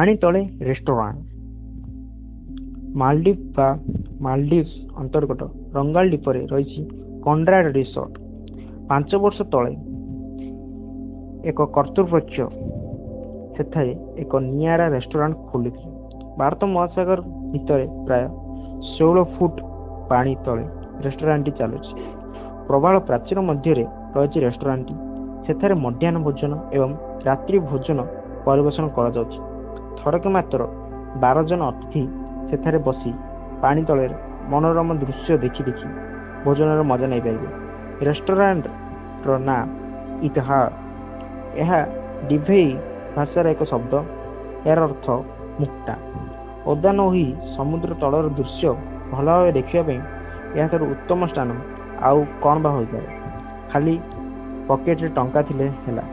ପାଣି ତଳେ ରେଷ୍ଟୁରାଣ୍ଟ। ମାଲଦ୍ୱୀପ ବା ମାଲଡିଭ୍ସ ଅନ୍ତର୍ଗତ ରଙ୍ଗାଲ ଦ୍ୱୀପରେ ରହିଛି କନରାଡ ରିସୋର୍ଟ। 5 ବର୍ଷ ତଳେ ଏକ କର୍ତ୍ତୃପକ୍ଷ ସେଠାରେ ଏକ ନିଆରା ରେଷ୍ଟୁରାଣ୍ଟ ଖୋଲିଥିଲେ। ଭାରତ ମହାସାଗର ଭିତରେ ପ୍ରାୟ 16 ଫୁଟ ପାଣି ତଳେ ରେଷ୍ଟୁରାଣ୍ଟଟି ଚାଲୁଛି। ପ୍ରବାଳ ପ୍ରାଚୀର ମଧ୍ୟରେ ରହିଛି ରେଷ୍ଟୁରାଣ୍ଟଟି। ସେଠାରେ ମଧ୍ୟାହ୍ନ ଭୋଜନ ଏବଂ ରାତ୍ରି ଭୋଜନ ପରିବେଷଣ କରାଯାଉଛି। ଥରକେ ମାତ୍ର 12 ଜଣ ଅତିଥି ସେଠାରେ ବସି ପାଣି ତଳେ ମନୋରମ ଦୃଶ୍ୟ ଦେଖି ଦେଖି ଭୋଜନର ମଜା ନେଇପାରିବେ। ରେଷ୍ଟୁରାଣ୍ଟର ନାଁ ଇତହାର। ଏହା ଦିଭେଇ ଭାଷାର ଏକ ଶବ୍ଦ। ଏହାର ଅର୍ଥ ମୁକ୍ତା। ଓଦା ନ ହୋଇ ସମୁଦ୍ର ତଳର ଦୃଶ୍ୟ ଭଲ ଭାବେ ଦେଖିବା ପାଇଁ ଏହାଠାରୁ ଉତ୍ତମ ସ୍ଥାନ ଆଉ କ'ଣ ବା ହୋଇପାରେ? ଖାଲି ପକେଟରେ ଟଙ୍କା ଥିଲେ ହେଲା।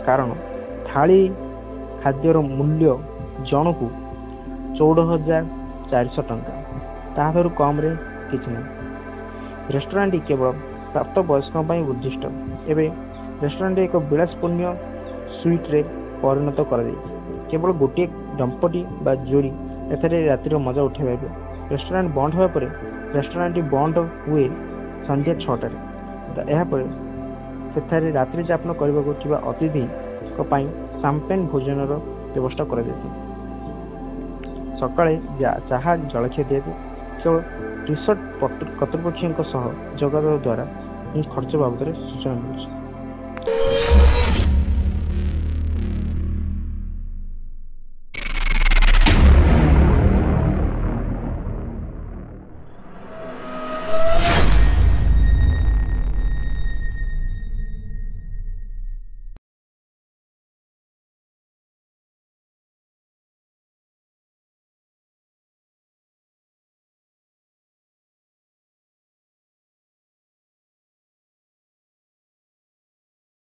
କାରଣ ଥାଳି ଖାଦ୍ୟର ମୂଲ୍ୟ ଜଣକୁ 14,400 ଟଙ୍କା। ତାହାଠାରୁ କମରେ କିଛି ନାହିଁ। ରେଷ୍ଟୁରାଣ୍ଟଟି କେବଳ ପ୍ରାପ୍ତ ବୟସ୍କଙ୍କ ପାଇଁ ଉଦ୍ଦିଷ୍ଟ। ଏବେ ରେଷ୍ଟୁରାଣ୍ଟଟି ଏକ ବିଳାସପୂର୍ଣ୍ଣ ସୁଇଟ୍ରେ ପରିଣତ କରାଯାଇଛି। କେବଳ ଗୋଟିଏ ଦମ୍ପତି ବା ଯୋଡ଼ି ଏଠାରେ ରାତ୍ରିର ମଜା ଉଠାଇ ପାରିବେ। ରେଷ୍ଟୁରାଣ୍ଟ ବନ୍ଦ ହେବା ପରେ ରେଷ୍ଟୁରାଣ୍ଟଟି ବନ୍ଦ ହୁଏ ସନ୍ଧ୍ୟା 6ଟାରେ। ଏହାପରେ ସେଠାରେ ରାତ୍ରି ଯାପନ କରିବାକୁ ଥିବା ଅତିଥିଙ୍କ ପାଇଁ ସାମ୍ପେନ୍ ଭୋଜନର ବ୍ୟବସ୍ଥା କରାଯାଇଥାଏ। ସକାଳେ ଚାହା ଜଳଖିଆ ଦିଆଯାଏ। କେବଳ ରିସୋର୍ଟ କର୍ତ୍ତୃପକ୍ଷଙ୍କ ସହ ଯୋଗାଯୋଗ ଦ୍ୱାରା ହିଁ ଖର୍ଚ୍ଚ ବାବଦରେ ସୂଚନା ମିଳୁଛି।